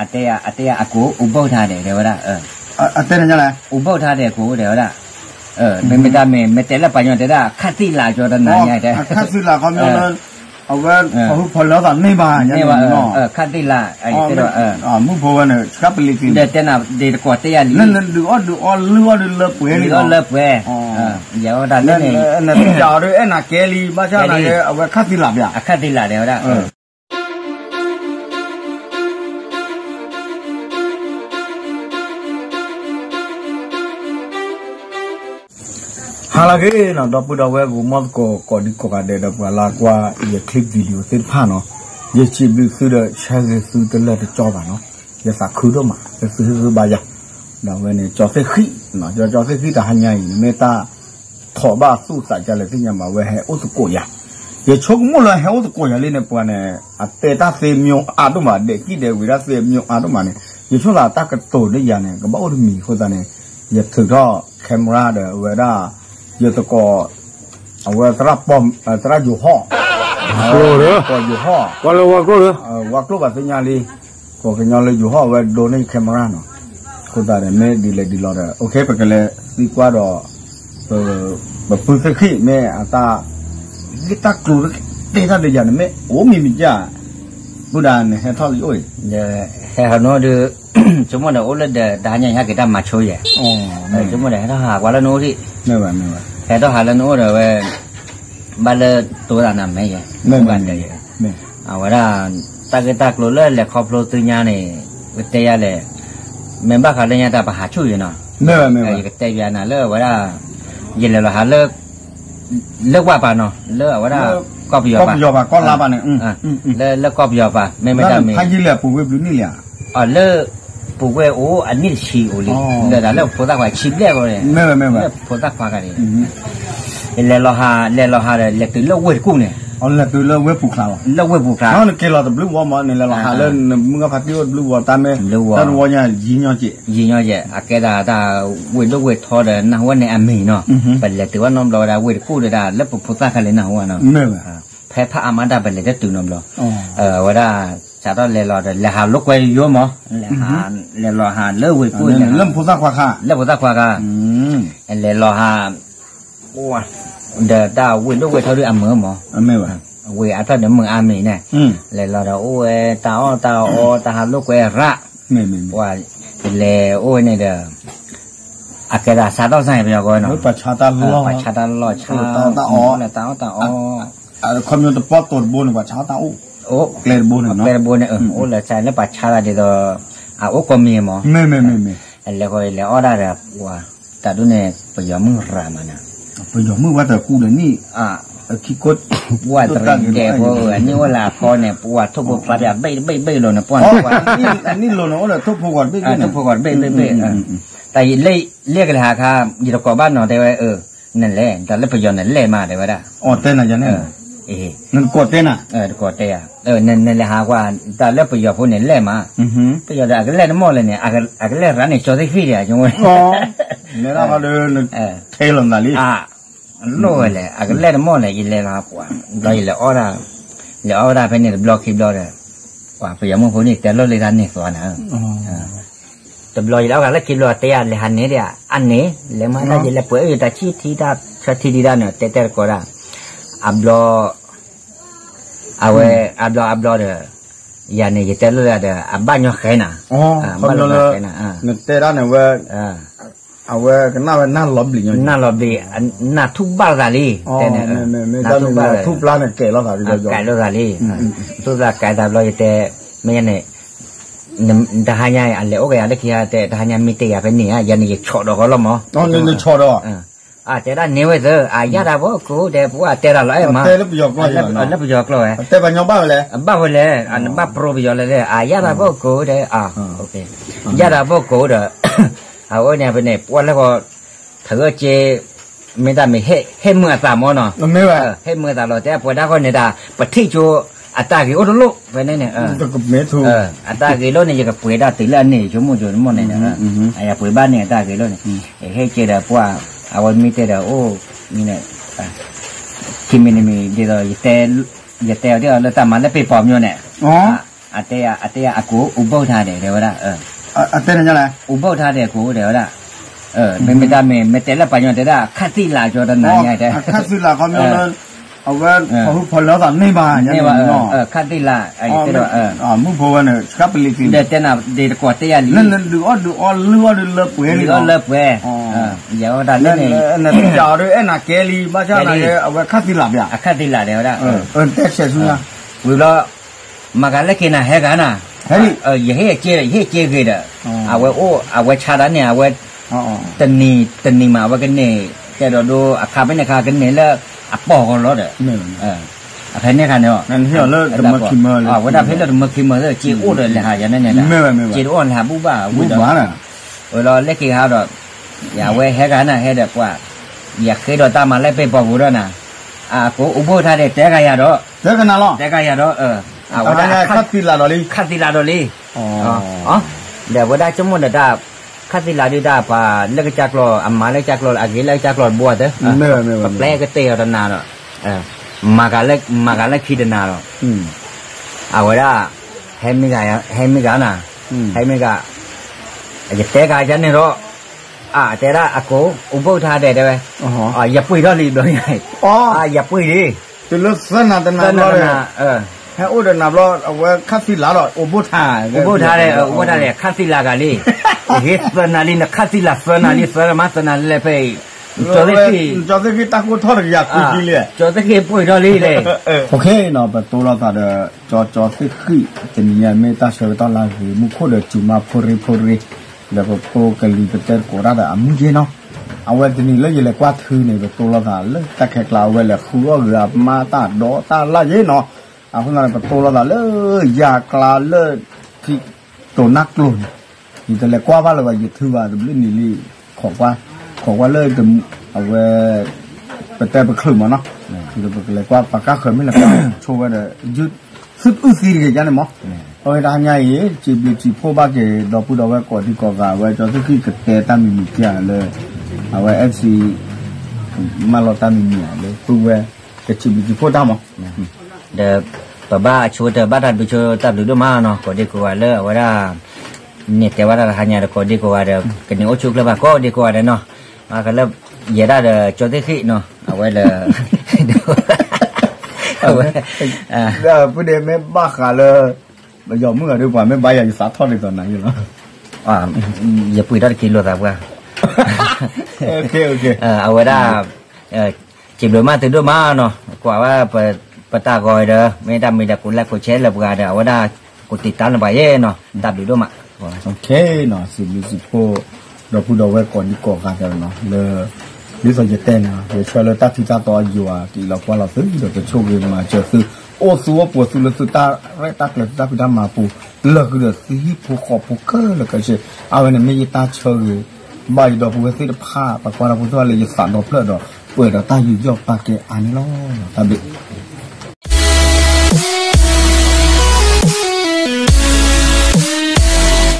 အတဲယၤ အတဲယၤအကိး အိၣ်ဘၣ်ထါဒဲး တဲဝဲဒၣ်, အတဲနၤလဲၣ်, အိၣ်ဘၣ်ထါဒဲးကိး တဲဝဲဒၣ်, မ့မ့ၢ်တၢ်မ့ၢ် မ့ၢ်တဲလၢပှၤညီတဲဒၣ် ခၣ်သံလးကၠီတနၤညါတဲ, ခၣ်သံလးခီဖျိလၢ အဝဲ ဖီၣ်ဟုဖီၣ်လီၤသးန့ၢ်ဘၣ်, န့ၢ်ဘၣ်, ခၣ်သံလး, တဲဒီး မုၣ်ဖိဝဲန့ၣ် ဆှါပလံၤသ့ၣ် ဒီးတဲနၤဒ်တကိးတဲယၤလံ, ဒုးအီၣ်ဒုးအီလၢအီလၢပှဲၤ, ယၤအီၣ်တၢ်လၢန့ၣ်, နတၢ်အီၤဒုးအဲၣ်နၤကဲလံ, ဘၣ်ဆၣ်နၤကဲ အဝဲခၣ်သံလးပျၢ်, အခၣ်သံလးတဲဝဲဒၣ် ဟါလၢအဂ့ၤနီၤ ဒီပုၢ်ဒီဝဲၢ် ဂီၤမီၢ်သကိး ကိးဒံကိးဂၤဒဲး ဒီးပှၤလၢကွၢ်ယ clip video သ့ၣ်တဖၣ်နီၤ, ယစံးဘျုးသုဒီး ဆၢဂ့ၤသုတလၢာ်တကၠီဘၣ်နီၤ, ယသးခုဒိၣ်မး လၢသုဟ့ၣ်ဂံၢ်ဘါယၤ, ဒီးအဝဲန့ၣ် ကၠီသ့ၣ်ဃံၣ်, ကၠီသ့ၣ်ဃံၣ်တဟါညါအံၤန့ၣ် မ့ၢ်တၢ် ထိးဘၣ်သူၣ်သးဒ်လဲၣ်သ့ၣ်ညါဘၣ် အဝဲဟဲအိၣ်သကိးယၤ, ယဆိကမိၣ်လၢဟဲအိၣ်သကိးယၤလံန့ၣ် ပှၤန့ၣ် အတဲတၢ်သ့မံၤအါဒိၣ်မး ဒဲးကံၣ်ဒဲးဝံၤဒၣ်သ့မံၤအါဒိၣ်မးန့ၣ် ယဆိကမိၣ်လၢတၢ်ကတိၤလၢယၤန့ၣ် ကဘၣ်အိၣ်တမံၤအဃိသတးန့ၣ် ယထုးထီၣ် camera ဒီးအဝဲဒၣ် ယသကိး အဝဲ သရၣ်ယိၤဟီၣ်, သကိးယိၤဟီၣ်, ဝါကျိၣ်ဘၣ်သ့ၣ်ညါလံ, ကိးကညီလၢယိၤဟီၣ် အဝဲဒိးန့ၢ် camera နီၤ, အဃိသတးဒီး မ့ၢ်ဒ်လဲၣ်ဒ်လဲၣ်ဒီး okay ပကလဲၤသံကွၢ်ဒီး ပပုၢ်သ့ၣ်ခံ မ့ၢ်အတၢ် ဂ့ၢ်တၢ်ကျိၤ တဲတၢ်ဒီးယၤန့ၣ် မ့ၢ်အိၣ်မံၤမံၤကၢ်, ပုၢ်ဒၣ်န့ၣ် ဟဲထီၣ်လံအိၣ်အံၤ, ဟဲဟးနအိၣ်ဒီး ဆိကမိၣ်ဒီးအိၣ်လၢဒီး တဟါညါအံၤ ဟဲက့ၤတၢ်မၤဆိယဲၢ်, ဆိကမိၣ်ဒီး ဟဲထီၣ်ဟးကွၢ်လၢနအိၣ်ဒံး, ဟဲထီၣ်ဟးလၢနအိၣ်ဒီးဝဲ ဘၣ်လၢတိၤတၢ်နၤမဲာ်ယဲၢ်, အဝဲဒၣ် တၢ်ဂ့ၢ်တၢ်ကျိၤလၢလဲၤခီဖျိသုညါန့ၣ် ကတဲယၤလဲၣ်, မ့ၢ်ဘၣ်ဃးလၢညါတၢ်ပဟးဆူၣ်ယဲၢ်နီၤ, ယကတဲပျးနၤလၢအဝဲဒၣ် ယလဲၤလီၤဟးလၢ လၢဝၢ်ပၤနီၤ လၢအဝဲဒၣ် ကီၢ်ပယီၤပၤ, လၢကီၢ်ပယီၤပၤ မ့မ့ၢ်တၢ်မံၤ လၢပူၤကွံာ်အိၣ်အနံၣ်တဆံအိၣ်လံ, ဒီးတၢ်လၢဖိသၣ်ခွါဆံဘျဲၣ်ဂီၢ်န့ၣ်, လၢဖိသၣ်ခွါဂၤန့ၣ်, လဲၤလီၤဟး လဲၤလီၤဟးဒီး လဲၤတုၤလၢဝ့ၢ်တကူၣ်န့ၣ်, လၢဝ့ၢ်ပူၤချါ, နက့ၤလီၤတဘျုးဝီမး နလဲၤလီၤဟးလၢနမုၢ်ဂၢ်ဖါတံၢ်အိၣ်တဘျုးဝီတၢ်မ့ၢ်, တၢ်တဝီညါယံၤညီက့ၤ, ယံၤညီက့ၤ အကဲဒၣ်တၢ်ဝ့ၢ်ဒိၣ်ဝ့ၢ်ထီဒီးနၢ်ဟူဝဲန့ၣ်အမံၤနီၤ, ပလဲၤတုၤဝဲနီတဘျီဝဲဒၣ်ဝ့ၢ်တကူၣ်ဒီးဒၣ်လၢပဖိသၣ်ခါလဲၣ်နၢ်ဟူဝဲနီၤ, ဖဲဖးအါမးတၢ်ပလဲၤတတုၤနီတဘျီ, အဝဲဒၣ် စးထီၣ်လဲၤလီၤဒီး လဲၤဟးလိာ်ကွဲယိယိမး, လဲၤဟး လဲၤလီၤဟးလၢဝ့ၢ်တကူၣ်န့ၣ်, လၢဖိသၣ်ခွါခါ, လဲၤလီၤဟး ဒီးတၢ်ဝ့ၢ်ဒိၣ်ဝ့ၢ်ထီဒုးအမုာ်မး, ဝ့ၢ်အါထီၣ်ဒီးမုာ်အါမံၤန့ၣ်, လဲၤလီၤဒီးအိၣ်ဝဲတၢ်အီၣ်တၢ်အီတၢ်ဟးလိာ်ကွဲရၣ်, ပှၤ လဲၤအိၣ်ဝဲန့ၣ်ဒီး အကဲဒၣ်စးထီၣ်စၢ်ပယီၤကီၢ်နီၤ, ပှၤဆါတၢ်လီၢ်, ပှၤဆါတၢ်လီၢ်ဆါ, တၢ်အီၣ်တၢ်အီ, ခီပညီတပီၢ်တိၤတဘိန့ၣ် ပှၤဆါတၢ်အိၣ်, ကျဲတဘိန့ၣ်, ကျဲတဘိန့ၣ်, အိၣ်လၢဆါလၢပှၤဆါတၢ်ဒ်သိး အအိၣ်ကိးမံၤမး, လဲၤဃီလဲၤအီၣ်ဒၣ်ဒီး ပှၤ တၢ်ဒ်န့ၣ် ပယီၤမုၣ်ရၤမးန့ၣ်, ပယီၤမုၣ်ဝဲတကူၣ်ဒီးနံၣ်, ပှၤတရံးတဲဖိ အနံၣ်အိၣ်လၢအဖီန့ၣ် ပှၤထိၣ်ဖိဖျါပၠးဘ့ၣ်တဘ့ၣ်တဘ့ၣ်လိၤန့ၣ် ပှၤန့ၣ်, အနံၣ်လိၤန့ၣ် အိၣ်ဒီးထိၣ်ဖိဂီၤတဘ့ၣ်ဘ့ၣ်န့ၣ်, ထိၣ်ဖိဂီၤတဘ့ၣ်ဘ့ၣ်ဘ့ၣ်, တၢ်လၢကလဲၤဟးခါ ယတကိးဘၣ်နီၤ တဲဝဲ, နလဲၤ တၢ်လၢပယီၤန့ၣ်လဲၣ်မး တဲဝဲဒၣ်, အတဲနၤယၤန့ၣ်, နတကိးတဲနၤ, တကိးတဲယၤ, နလဲၤဟးကွၢ် တၢ်လၢပယီၤဖိန့ၣ်လဲၣ်မး, ပယီၤဒီးအကလဲၣ်တမီၢ်လဲၣ်န့ၣ်, အကလဲၣ်ရၤန့ၣ် ကၠီသ့ၣ်ဃံၣ်ဒီး, လဲၤဒၣ်ဃီဒီး ထဲလီၤနၤလံ အလိၣ်ဝဲလဲၣ် အကလဲၣ်တမီၢ်လဲၣ် ယလဲၤလီၤဟးပှၤ, ဒီးယလဲၤအီၣ်ဒၣ်, လဲၤအီၣ်ဝဲဒၣ်ဖဲန့ၣ်တဘျီခံဘျီဒီး, ပှၤပယီၤမုၣ်ဖိန့ၣ် တဲလိာ်လၢတၢ်န့ၣ်သွါနၤ, တဘျီယလဲၤအီၣ်ဂၤလၢခံဘျီတဲယၤ လဲၤဟးန့ၣ်ဒီး အန့ၣ်, လဲၤမၤတၢ်ယလဲၤပှဲၤအၢ ယတၢ်ဆံၣ်ထံတၢ်ဆၢထံဒံးဒၣ်န့ၣ် တဲတဲတကိးဒၣ်, အဘျီ အဝဲ အဘျီအဘျီဒီး, ယၤန့ၣ် ယတဲလိာ်လၢဒီး အဘၣ်ညီဃဲနၤ, ဘၣ်ညီဃဲနၤ, နတဲဒၣ်န့ၣ်ဝဲ, အဝဲကနၣ်ဝဲနၢ်လီၤဘျံးညီ, နၢ်လီၤဘျံး, နၢ်ထူၣ်ဘၣ်သးလံ, တဲန့ၣ်, ထူၣ်ပျါန့ၣ်ကဲလိာ်သး, ကဲလိာ်သးလံ, ထူၣ်ပျါကဲသးဘျီယတဲ, မ့ၢ်ယၤန့ၣ်, တဟါညါအံၤ အလဲၤအိၣ်ကယၤလၢခံဟါတဲ တဟါညါမ့ၢ်တ့ၢ်ယၤဖဲန့ၣ်ဧါ, ယၤန့ၣ်ယဆီၣ်ဒီးဃီလီၤမး, နဆီၣ်ဒီး အတဲဒၣ်န့ၢ်ဝဲသၢ, အယၢ်တၢ်ဖိကိးတဲ ပှၤတဲတၢ်လီၤအဲၣ်မး, လၢပယီၤကျိာ်, လၢပယီၤကျိာ်ဝဲ, ဘၣ်ဝဲလဲၣ်, နဘၣ်ပြိပယီၤလဲၣ်, အယၢ်တၢ်ဖိကိးတဲ, ယၢ်တၢ်ဖိကိးဒီး, အဝဲန့ၣ်ဖဲန့ၣ် ပှၤလၢကီး, ထဂၢၢ်က့, မ့ၢ်တၢ်မ့ၢ်ဟဲမုာ်အသးမးနီၤ, ဟဲမုာ်အသးလီၤ တဲပှၤဒၣ်ဃီန့ၣ်တၢ် ပထံၣ်ကၠိ, အတၢ်ဂ့ၤအိၣ်တလိၣ်, ဖဲန့ၣ်န့ၣ် အတၢ်ဂ့ၤလိၣ်န့ၣ် ယကပှ့ၤဒၣ်တုၤလၢအန့ၣ် ယဆိကမိၣ်ဆိကမိၣ်န့ၣ်, ယပှ့ၤဘၣ်န့ၣ်အတၢ်ဂ့ၤလိၣ်န့ၣ်, ယဟဲက့ၤဒီးပှၤ, အဝဲမ့ၢ်တဲဒီးအိၣ်, ခံမံၤတမံၤ ဒ်သိး, ယတဲအီၤဒ်အီၤလၢတၢ်မၤလၢပ့ၤပီၤမၠိန့ၣ်, အတဲယၤ အတဲယၤ အကိး အိၣ်ဘၣ်ထါဒဲး တဲဝဲဒၣ်, အတဲန့ၣ်ညါလဲၣ်, အိၣ်ဘၣ်ထါဒဲး အကိး တဲဝဲဒၣ်, မ့မ့ၢ်တၢ်မ့ၢ် မ့ၢ်တဲလၢပှၤကညီတဲဒၣ် ခးသံလးကၠီတနၤညါတဲ, ခးသံလးခီဖျိလၢ အဝဲ ဖီၣ်ဟုဖီၣ်လၢသးန့ၢ်ဘၣ်ညါန့ၣ်, ခးသံလး တဲဒီး မုၣ်ဖိဝဲန့ၣ် ဆှါပလံၤသံ ဒီးတဲနၤဒ်တကိးတဲယၤလံ, လၢအီၣ်ဒုးအီလၢအီဒုးလၢပှဲၤလံ, လၢပှဲၤ, ယၤဝဲဒၣ်လၢန့ၣ် နတၢ်အီၤဒုး အဲၣ်နၤကဲလံ ဘၣ်ဆၣ်နၤကဲ အဝဲခးသံလးပၠး, အခးသံလးတဲဝဲဒၣ်, တဲဆဲးဆူညါ, ဝံၤဘျီ မၤကၤလၢက့ၤနၤ ဟဲဂၤနၤ, ယဟ့ၣ်က့ၤ ယဟ့ၣ်က့ၤဂ့ၤဒီး, အဝဲအိၣ် အဝဲဆါဒၣ်န့ၣ် အဝဲ တနံၤ တနံၤမး အဝဲကန့ၢ် တဲဒီးဒိ အခါဖဲန့ၣ်ခါ ကန့ၢ်လၢ အပီၢ်ဂီၤလီၤဒီး, အဖဲန့ၣ်ခါန့ၣ်, အဝဲဒၣ်ဖဲလၢတမၢခံမၢ က့ၤအိၣ်ဒီးလဲၤဟးယၤန့ၣ်န့ၣ်, က့ၤတအိၣ်လဲၤဟးဘူၣ်ဘၣ်ဝံၤဒီး, ဝဲလီၤလၢက့ၤဟးဒီး, ယဝဲဟဲဂၤနၤဟဲဒီးပှၤ, ယဃ့ဒီးတၢ်မၤလၢပဲာ်ပီၢ်ပူၤဒီးနၤ, အကိးအိၣ်ဘၣ်ထါဒဲး တဲဂၤယၤဒီး, တဲဂၤနၤလီၤ, တဲဂၤယၤဒီး, အဝဲဒၣ်ခးသံလးဒီးလံ, ခးသံလးဒီးလံ, ဒီးအဝဲဒၣ်ဆိကမိၣ်ဒီးတၢ်, ခးသံလးဒုးတၢ်ပှၤလၢကစၢ်ကျီၤ အမၤလၢကစၢ်ကျီၤ အဂ့ၤလၢကစၢ်ကျီၤတဘိအသၢ, ပပျဲကတ့ၢ်အီၤတနၤဒီး, မၤဂၤလၢခံတနၤဒီး, အဝဲဒၣ်, ဟဲမ့ၢ်ဂၤ, ဟဲမ့ၢ်ဂၤနၤ, ဟဲမ့ၢ်ဂၤ, ယတဲဂၤယၤန့ၣ်ဒီး, အတဲဒၣ်အကိး အိၣ်ဘၣ်ထါဒဲးတဲဝဲ, ယပှ့ၤထီၣ်လံဘျီညါ, ယပှ့ၤလံ, တုၤလၢသၢနၤတနၤဘျီဒီး, ဟဲအိၣ်ဒီးနၤဘျီ အဝဲခးသံလးဒီး အိၣ်ဘၣ်ထါ, အိၣ်ဘၣ်ထါဒဲး အိၣ်ဘၣ်ထါဒဲး ခးသံလးဂၤလံ, ဂ့ၤသၢနၤလံ နခးသံလးသၢနၤလံ သၢနၤမးသၢနၤလၢဖဲအံၤ, ကၠီသ့ၣ်ခံ, ကၠီသ့ၣ်ခံတၢ်ကိၢ်ထီၣ်တကယၤခွံဆံလံ, ကၠီသ့ၣ်ခံပှ့ၤထီၣ်လံလဲၣ်, ပတိၢ်လိာ်သးဒီး, ကၠီသ့ၣ်ခံ, တနံၤညါမ့ၢ်တၢ်ဆၢကတီၢ်လၢအဂ့ၤ မူခိၣ်ဒီးစူၤမးဖိရ့ဖိရ့, လၢပဖိကလံၤပတဲသကိးတၢ်ဒီးအမူက့နီၤ, အဝဲတနံၤလၢယလဲၤကွၢ်ထုန့ၣ် ပတိၢ်လိာ်သးလၢတၢ်ခဲကျါ အဝဲလဲၤဃုအီၣ်ဂ့ၤအမါတၢ်ဒီးတၢ်လၢယ့နီၤ, အဃိသတးန့ၣ် ပတိၢ်လိာ်သးလၢ, ယၤကျါလၢ, ခံ, တိၤနၢ်ကျိၤန့ၣ်, ယတလဲၤကွၢ်ဘၣ်လၢၤဘၣ် ယထုဘၣ်တဘျုးနံၤလံ, ခိးကွၢ်, ခိးကွၢ်လၢ, အဝဲ, ပတဲပချုးမးနီၤ, ပကလဲၤကွၢ်ပှၤကါဃၢၤမ့ၢ်လဲၤကွၢ်ဆိဝဲဒီး, သုတအုၣ်သံတဂ့ၤယါန့ၣ်မး, အဝဲတဟါညါအံၤ စံးဘျုးစံးဖှိၣ်ဘၣ်က့ၤ ဒီပုၢ်ဒီဝဲၢ်ကိးဒံကိးဂၤ အဝဲကၠီသ့ၣ်ခံကတဲတၢ်မံၤမံၤက့ၤလၢ, အဝဲ FC မၢလီၤတၢ်မံၤမံၤဧါလၢပုၢ်ဝဲၢ်, ကစံးဘျုးစံးဖှိၣ်တၢ်မး, ဒီး, ပဘၣ်အဆိကတၢၢ်ဘၣ်တၢ်ဘျုးဆိတၢ်ဘျုးဒိၣ်မးနီၤ ကိးဒံကိးဂၤလၢအဝဲဒၣ်, န့ၣ်တဲဝဲဒၣ်တဟါညါဒီးကိးဒံကိးဂၤဒီး ကန့ၢ်အိၣ်ဆူၣ်အိၣ်ချ့ဘၣ်ကိးဒံကိးဂၤဒီးနီၤ, မ့ၢ်ကလၢ, ယဲဒၣ်ဒီးကၠီသ့ၣ်ခံနီၤ အဝဲလၢ, အဝဲ, ပုၢ်ဒ့မ့ၢ်ဘၣ်ဃးလၢ, ပယီၤမုၣ်ဂၤဒုးပှၤမ့ၢ်ဘါယၤယသးထီၣ်ဒ်သိးနၤယလီၤ, ယပှ့ၤထီၣ်တကံလိာ်သးပှၢ်, အဝဲဒၣ်, စံးဘျုးမးသုဒိၣ်မးနီၤ ကွၢ်ဝဲ, ပတၢ်ဂီၤဒီး မ့ၢ်တၢ်မံၤဒီးကိးလဲကိးဆဲးလၢပှၤဒီး အဝဲဒၣ်, ကိးတံာ်တာ်န့ၢ်ပှၤယဲနီၤ တၢ်ဘျုးဒိၣ်မး, စံးဘျုးစံးဖှိၣ်, ဒီပုၢ်ဒီဝဲၢ်ကိးဒံကိးဂၤဒီးနီၤ လၢ, ဒ်သိးယတဲန့ၣ် ယဆၢလၢတၢ်ထံတၢ်တီအယွၤ ကအံးလီၤကွၢ်လီၤသုဒီးကဆိၣ်ဂ့ၤမၤစၢၤသု, အိၣ်သုအိၣ်ပှဲၤသုလၢသုတၢ်ရဲၣ်တၢ်ကျဲၤသုတၢ်ဖံးတၢ်မၤပူၤ, လၢာ်ဃုာ်ဒီးသုဟံၣ်ဖိဃီဖိခဲလၢာ်ခဲဆ့, အဝဲန့ၣ်မ့ၢ်ယတၢ်ဆၢဂ့ၤ, ဘၣ်ယဒီပုၢ်ဝဲၢ်သ့ၣ်တဖၣ် ပှၤကွၢ်တၢ်ဖိသ့ၣ်တဖၣ်လၢယသးဒီဖျၢၣ်ဒီး, ပှဲၤဒီးတၢ်ယူးယီၣ်ပာ်ကဲအါန့ၣ်လီၤ, တၢ်ဘျုး